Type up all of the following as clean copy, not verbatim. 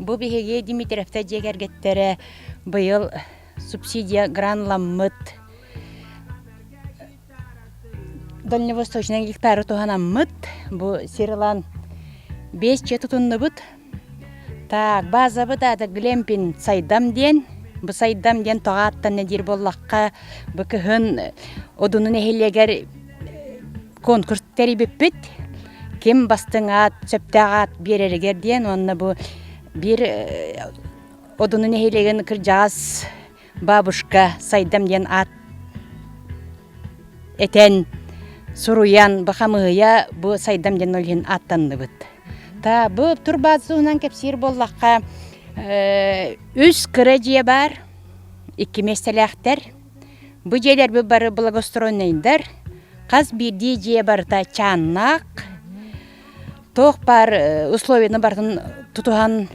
Бу биһиги Дмитриевтэр дьиэ кэргэттэрэ быйыл субсидия гранламмыт Дальневосточнай гектары туһанаммыт бу сир ылан биэс дьиэ тутуннубут. Так, базабыт аата Глемпин Сайдам диэн. Бу Сайдам диэн тоҕо ааттанна диир буоллахха, бу кыһын Одуну нэһилиэгэр конкурс тэрийбиппит. Ким бастыҥ аат, сөптөөх аат биэрэригэр диэн уонна бу биир Одуну нэһилиэгин кырдьаҕас бабушка Сайдам диэн аат этэн, суруйан, бу хамыыһыйа бу Сайдам диэн ол иһин ааттанныбыт. Та бу турбаат туһунан кэпсиир буоллахха, үс кыра дьиэ баар, икки миэстэлээхтэр. Бу дьиэлэрбит бары благоустроеннайдар, хас биирдии дьиэ барыта чааннаах, туох баар условияны барытын тутуһан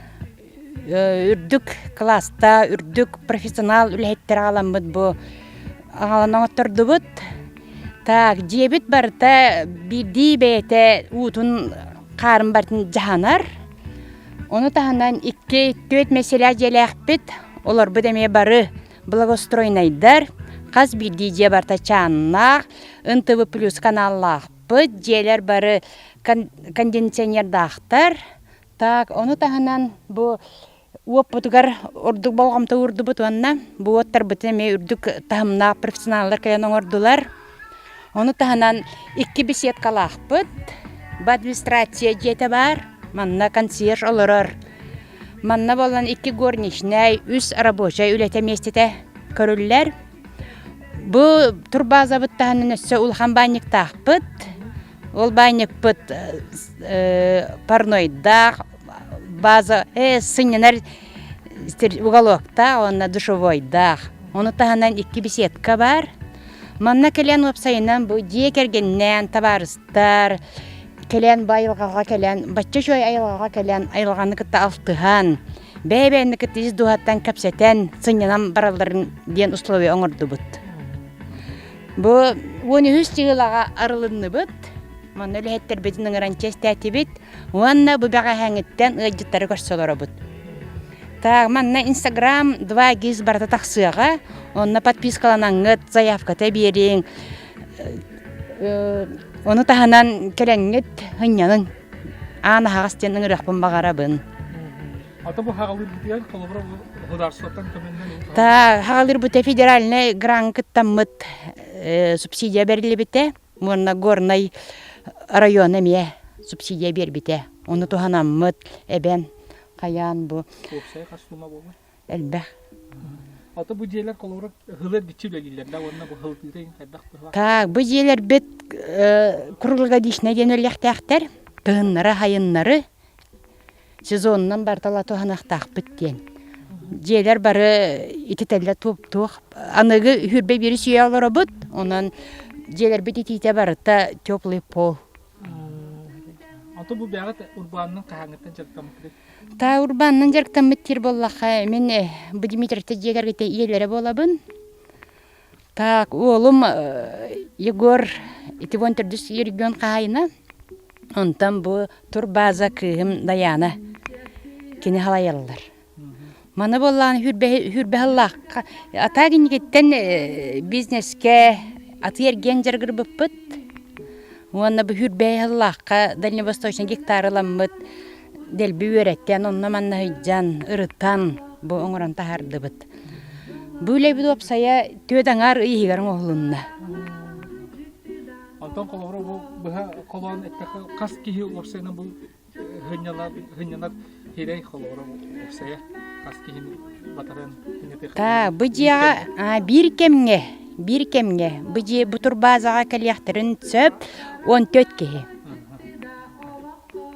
үрдүк кылааста, үрдүк профессионал үлэһиттэр аҕаламмыт бу аҕалан оҥоттордубут. Так, дьиэбит барыта биирдии бэйэтэ уутун хаарын барытын дьаһанар. Ону таһынан икки түөрт миэстэлээх дьиэлээхпит, олорбут эмиэ бары благоустройнайдар, хас биирдии дьиэ барыта чааннаах, НТВ плюс каналлаахпыт, дьиэлэр бары кондиционердаахтар. Так, ону таһынан бу уоппутугар ордук болҕомто уурдубут уонна бу уоттарбытын эмиэ үрдүк таһымнаах профессионаллар кэлэн оҥордулар. Ону таһынан икки беседкалаахпыт, бу администрация дьиэтэ баар, манна консьерж олорор. Манна буолан икки горничнай, үс рабочай үлэтэ миэстэтэ көрүллэр. Бу турбаазабыт таһынан өссө улахан баанньыктаахпыт. Ол баанньыкпыт парнойдаах, база сынньанар уголоктаах уонна душевойдаах. Ону таһынан икки беседка баар. Манна кэлэн уопсайынан бу дьиэ кэргэнинээн табаарыстар кэлэн бу айылҕаҕа кэлэн, бачча үчүгэй айылҕаҕа кэлэн айылҕаны кытта алтыһан, бэйэ-бэйэни кытта ис дууһаттан кэпсэтэн, сынньанан баралларын диэн условия оҥордубут. Бу 13 дьыалаҕа арылынныбыт. Манна үлэһиттэрбитин ыҥыран чиэстээтибит уонна бу бэҕэһээҥҥиттэн ыалдьыттары көрсө олоробут. Так, манна Инстаграм 2 гиз барыта тахсыаҕа. Онно подпискаланаҥҥыт, заявката биэриҥ. Ону таһынан кэлэҥҥит сынньаныҥ. Аан аһаҕас диэн ыҥырыахпын баҕарабын. Ата бу хаҕалыырбытыгар холобура государствоттан көмөннөн Та хаҕалыырбыта федеральнай грант кыттаммыт субсидия бэриллибитэ уонна Горнай район эмиэ субсидия биэрбитэ. Ону туһанаммыт эбэн хайаан бу уопсай хас суума буолар? Элбэх. Ата бу дьиэлэр холобура һылы эргиччи үлэлииллэр да уонна бу һылытыыта хайдах туһа? Так, бу дьиэлэрбит круглогодичнай диэн үлэлиэхтээхтэр. Кыһыннары, сайыннары сезонунан барытала туһаныахтаахпыт диэн. Дьиэлэр бары ититэллэр туох аныгы үһүрбэ биэри сүүйэ олоробут, онон дьиэлэрбит итиитэ барыта теплый пол. Ото бу бэҕэт урбаанынан хаһааҥҥыттан дьарыктаммыккытый? Та урбаанынан дьарыктаммыт диир буоллахха, мин бу Дмитриевтэр дьиэ кэргэтэ ийэлэрэ буолабын. Так, уолум Егор ити уон төрдүс регион хаһаайына. Онтон бу турбааза кыыһым Дайаана кини халайаллар. Маны буоллаҕына сүүрбэ сыллаахха атаа кинигиттэн бизнескэ атыы-эргиэн дьарыгырбыппыт. Уонна бу сүүрбэ сыллаахха дальневосточный гектар ыламмыт дэлби үөрэттэн, онно-манна сылдьан, ырытан бу оҥорон таһаардыбыт. Бу үлэбит уопсайа түөрт аҥаар ый иһигэр оҥоһулунна. Онтон холобура бу быһа холоон эттэххэ хас киһи уопсайынан бу сынньанар сынньанар сирэй холобура уопсайа хас киһини батаран Та бу дьиэҕэ биир кэмҥэ биир кэмҥэ бу дьиэ бу турбаазаҕа кэлиэхтэрин сөп 14 киһи.